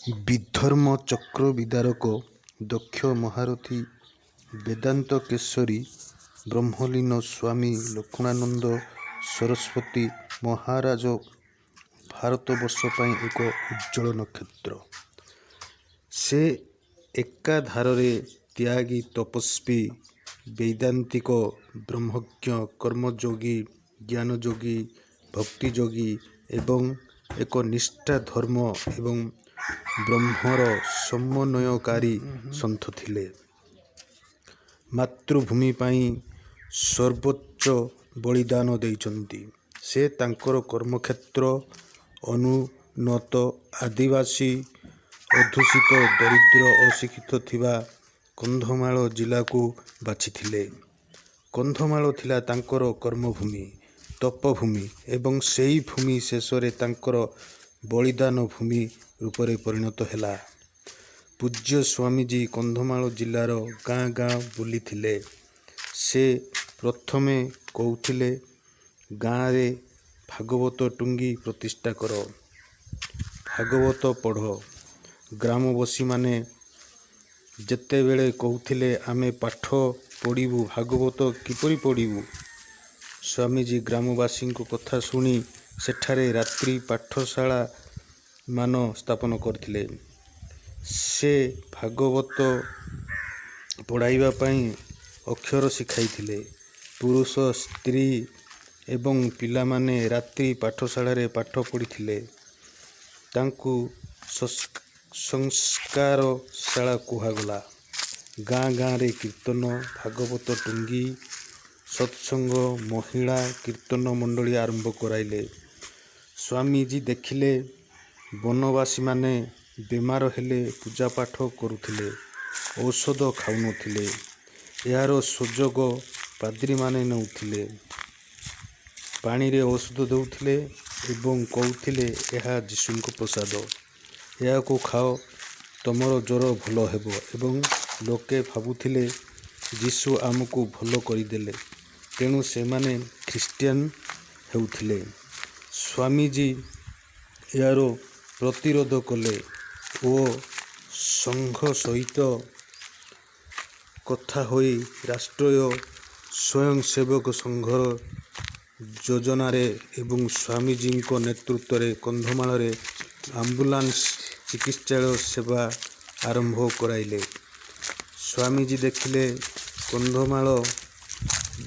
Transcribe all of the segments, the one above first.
ବିଧର୍ମ ଚକ୍ର ବିଦାରକ ଦକ୍ଷ ମହାରଥୀ ବେଦାନ୍ତ କେଶରୀ ବ୍ରହ୍ମଲୀନ ସ୍ୱାମୀ ଲକ୍ଷ୍ମଣାନନ୍ଦ ସରସ୍ୱତୀ ମହାରାଜ ଭାରତବର୍ଷ ପାଇଁ ଏକ ଉଜ୍ଜ୍ୱଳ ନକ୍ଷତ୍ର। ସେ ଏକାଧାରରେ ତ୍ୟାଗୀ, ତପସ୍ୱୀ, ବୈଦାନ୍ତିକ, ବ୍ରହ୍ମଜ୍ଞ, କର୍ମଯୋଗୀ, ଜ୍ଞାନଯୋଗୀ, ଭକ୍ତିଯୋଗୀ ଏବଂ ଏକନିଷ୍ଠା ଧର୍ମ ଏବଂ ବ୍ରହ୍ମର ସମନ୍ୱୟକାରୀ ସନ୍ଥ ଥିଲେ। ମାତୃଭୂମି ପାଇଁ ସର୍ବୋଚ୍ଚ ବଳିଦାନ ଦେଇଛନ୍ତି। ସେ ତାଙ୍କର କର୍ମକ୍ଷେତ୍ର ଅନୁନ୍ନତ ଆଦିବାସୀ ଅଧ୍ୟୁଷିତ ଦରିଦ୍ର ଅଶିକ୍ଷିତ ଥିବା କନ୍ଧମାଳ ଜିଲ୍ଲାକୁ ବାଛିଥିଲେ। କନ୍ଧମାଳ ଥିଲା ତାଙ୍କର କର୍ମଭୂମି, ତପଭୂମି ଏବଂ ସେହି ଭୂମି ଶେଷରେ ତାଙ୍କର ବଳିଦାନ ଭୂମି ରୂପରେ ପରିଣତ ହେଲା। ପୂଜ୍ୟ ସ୍ୱାମୀଜୀ କନ୍ଧମାଳ ଜିଲ୍ଲାର ଗାଁ ଗାଁ ବୁଲିଥିଲେ। ସେ ପ୍ରଥମେ କହୁଥିଲେ, ଗାଁରେ ଭାଗବତ ଟୁଙ୍ଗି ପ୍ରତିଷ୍ଠା କର, ଭାଗବତ ପଢ଼। ଗ୍ରାମବାସୀମାନେ ଯେତେବେଳେ କହୁଥିଲେ, ଆମେ ପାଠ ପଢ଼ିବୁ, ଭାଗବତ କିପରି ପଢ଼ିବୁ? ସ୍ୱାମୀଜୀ ଗ୍ରାମବାସୀଙ୍କ କଥା ଶୁଣି ସେଠାରେ ରାତ୍ରି ପାଠଶାଳାମାନ ସ୍ଥାପନ କରିଥିଲେ। ସେ ଭାଗବତ ପଢ଼ାଇବା ପାଇଁ ଅକ୍ଷର ଶିଖାଇଥିଲେ। ପୁରୁଷ, ସ୍ତ୍ରୀ ଏବଂ ପିଲାମାନେ ରାତ୍ରି ପାଠଶାଳାରେ ପାଠ ପଢ଼ିଥିଲେ। ତାଙ୍କୁ ସଂସ୍କାରଶାଳା କୁହାଗଲା। ଗାଁ ଗାଁରେ କୀର୍ତ୍ତନ, ଭାଗବତ ଟୁଙ୍ଗି, ସତ୍ସଙ୍ଗ, ମହିଳା କୀର୍ତ୍ତନ ମଣ୍ଡଳୀ ଆରମ୍ଭ କରାଇଲେ। ସ୍ୱାମୀଜୀ ଦେଖିଲେ, ବନବାସୀମାନେ ବେମାର ହେଲେ ପୂଜାପାଠ କରୁଥିଲେ, ଔଷଧ ଖାଉନଥିଲେ। ଏହାର ସୁଯୋଗ ପାଦ୍ରୀମାନେ ନେଉଥିଲେ। ପାଣିରେ ଔଷଧ ଦେଉଥିଲେ ଏବଂ କହୁଥିଲେ, ଏହା ଯୀଶୁଙ୍କ ପ୍ରସାଦ, ଏହାକୁ ଖାଅ, ତମର ଜ୍ୱର ଭଲ ହେବ ଏବଂ ଲୋକେ ଭାବୁଥିଲେ ଯୀଶୁ ଆମକୁ ଭଲ କରିଦେଲେ, ତେଣୁ ସେମାନେ ଖ୍ରୀଷ୍ଟିଆନ ହେଉଥିଲେ। ସ୍ୱାମୀଜୀ ଏହାର ପ୍ରତିରୋଧ କଲେ ଓ ସଂଘ ସହିତ କଥା ହୋଇ ରାଷ୍ଟ୍ରୀୟ ସ୍ୱୟଂସେବକ ସଂଘର ଯୋଜନାରେ ଏବଂ ସ୍ୱାମୀଜୀଙ୍କ ନେତୃତ୍ୱରେ କନ୍ଧମାଳରେ ଆମ୍ବୁଲାନ୍ସ ଚିକିତ୍ସାଳୟ ସେବା ଆରମ୍ଭ କରାଇଲେ। ସ୍ୱାମୀଜୀ ଦେଖିଲେ, କନ୍ଧମାଳ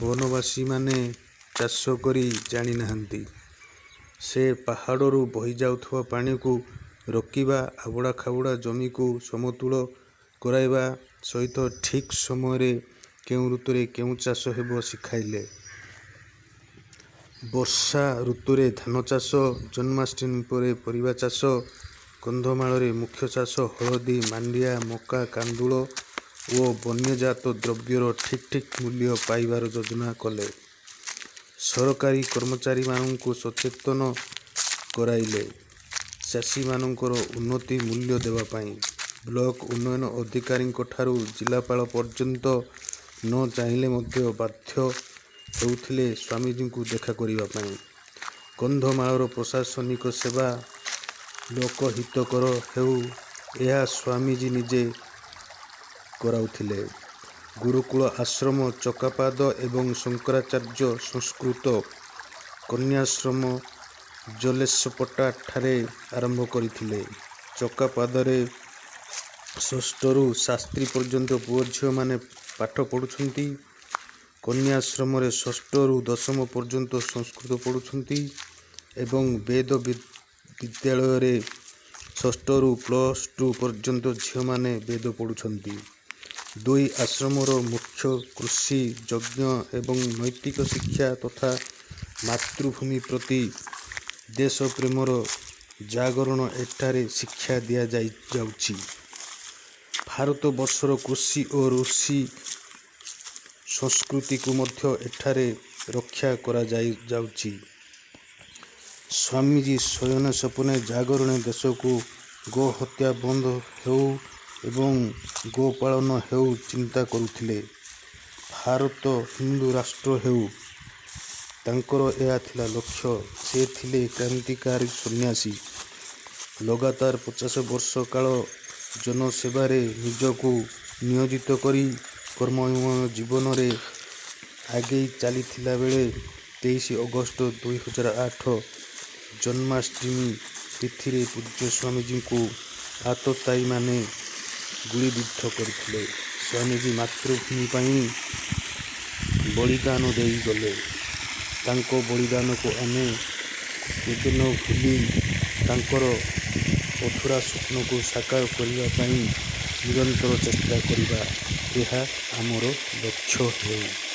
ବନବାସୀମାନେ ଚାଷ କରି ଜାଣିନାହାନ୍ତି। ସେ ପାହାଡ଼ରୁ ବହିଯାଉଥିବା ପାଣିକୁ ରୋକିବା, ଆବୁଡ଼ା ଖାବୁଡ଼ା ଜମିକୁ ସମତୁଲ କରାଇବା ସହିତ ଠିକ୍ ସମୟରେ କେଉଁ ଋତୁରେ କେଉଁ ଚାଷ ହେବ ଶିଖାଇଲେ। ବର୍ଷା ଋତୁରେ ଧାନଚାଷ, ଜନ୍ମାଷ୍ଟମୀ ପରେ ପରିବା ଚାଷ। କନ୍ଧମାଳରେ ମୁଖ୍ୟ ଚାଷ ହଳଦୀ, ମାଣ୍ଡିଆ, ମକା, କାନ୍ଦୁଳ ଓ ବନ୍ୟଜାତ ଦ୍ରବ୍ୟର ଠିକ୍ ଠିକ୍ ମୂଲ୍ୟ ପାଇବାର ଯୋଜନା କଲେ। ସରକାରୀ କର୍ମଚାରୀମାନଙ୍କୁ ସଚେତନ କରାଇଲେ ଚାଷୀମାନଙ୍କର ଉନ୍ନତି ମୂଲ୍ୟ ଦେବା ପାଇଁ। ବ୍ଲକ ଉନ୍ନୟନ ଅଧିକାରୀଙ୍କଠାରୁ ଜିଲ୍ଲାପାଳ ପର୍ଯ୍ୟନ୍ତ ନ ଚାହିଁଲେ ମଧ୍ୟ ବାଧ୍ୟ ହେଉଥିଲେ ସ୍ୱାମୀଜୀଙ୍କୁ ଦେଖା କରିବା ପାଇଁ। କନ୍ଧମାଳର ପ୍ରଶାସନିକ ସେବା ଲୋକହିତକର ହେଉ, ଏହା ସ୍ୱାମୀଜୀ ନିଜେ କରାଉଥିଲେ। ଗୁରୁକୁଳ ଆଶ୍ରମ ଚକାପାଦ ଏବଂ ଶଙ୍କରାଚାର୍ଯ୍ୟ ସଂସ୍କୃତ କନ୍ୟାଶ୍ରମ ଜଲେଶପଟା ଠାରେ ଆରମ୍ଭ କରିଥିଲେ। ଚକାପାଦରେ ଷଷ୍ଠରୁ ଶାସ୍ତ୍ରୀ ପର୍ଯ୍ୟନ୍ତ ପୁଅ ଝିଅମାନେ ପାଠ ପଢ଼ୁଛନ୍ତି। କନ୍ୟାଶ୍ରମରେ ଷଷ୍ଠରୁ ଦଶମ ପର୍ଯ୍ୟନ୍ତ ସଂସ୍କୃତ ପଢ଼ୁଛନ୍ତି ଏବଂ ବେଦ ବିଦ୍ୟାଳୟରେ ଷଷ୍ଠରୁ +2 ପର୍ଯ୍ୟନ୍ତ ଝିଅମାନେ ବେଦ ପଢ଼ୁଛନ୍ତି। ଦୁଇ ଆଶ୍ରମର ମୁଖ୍ୟ କୃଷି, ଯଜ୍ଞ ଏବଂ ନୈତିକ ଶିକ୍ଷା ତଥା ମାତୃଭୂମି ପ୍ରତି ଦେଶପ୍ରେମର ଜାଗରଣ ଏଠାରେ ଶିକ୍ଷା ଦିଆଯାଉଛି। ଭାରତବର୍ଷର କୃଷି ଓ ଋଷି ସଂସ୍କୃତିକୁ ମଧ୍ୟ ଏଠାରେ ରକ୍ଷା କରାଯାଉଛି। ସ୍ୱାମୀଜୀ ଶୟନେ ସ୍ୱପ୍ନେ ଜାଗରଣେ ଦେଶକୁ ଗୋହତ୍ୟା ବନ୍ଦ ହେଉ ଏବଂ ଗୋପାଳନ ହେଉ ଚିନ୍ତା କରୁଥିଲେ। ଭାରତ ହିନ୍ଦୁ ରାଷ୍ଟ୍ର ହେଉ, ତାଙ୍କର ଏହା ଥିଲା ଲକ୍ଷ୍ୟ। ସେ ଥିଲେ କ୍ରାନ୍ତିକାରୀ ସନ୍ନ୍ୟାସୀ। ଲଗାତାର 50 ବର୍ଷ କାଳ ଜନସେବାରେ ନିଜକୁ ନିୟୋଜିତ କରି କର୍ମମୟ ଜୀବନରେ ଆଗେଇ ଚାଲିଥିଲାବେଳେ 23 ଅଗଷ୍ଟ 2008 ଜନ୍ମାଷ୍ଟମୀ ତିଥିରେ ପୂଜ୍ୟ ସ୍ୱାମୀଜୀଙ୍କୁ ଆତତାୟୀମାନେ ଗୁଳିବିଦ୍ଧ କରିଥିଲେ। ସ୍ୱାମୀଜୀ ମାତୃଭୂମି ପାଇଁ ବଳିଦାନ ଦେଇଗଲେ। ତାଙ୍କ ବଳିଦାନକୁ ଆମେ କେବେ ନ ଭୁଲି ତାଙ୍କର ଅଧୁରା ସ୍ୱପ୍ନକୁ ସାକାର କରିବା ପାଇଁ ନିରନ୍ତର ଚେଷ୍ଟା କରିବା, ଏହା ଆମର ଲକ୍ଷ୍ୟ ହେଉ।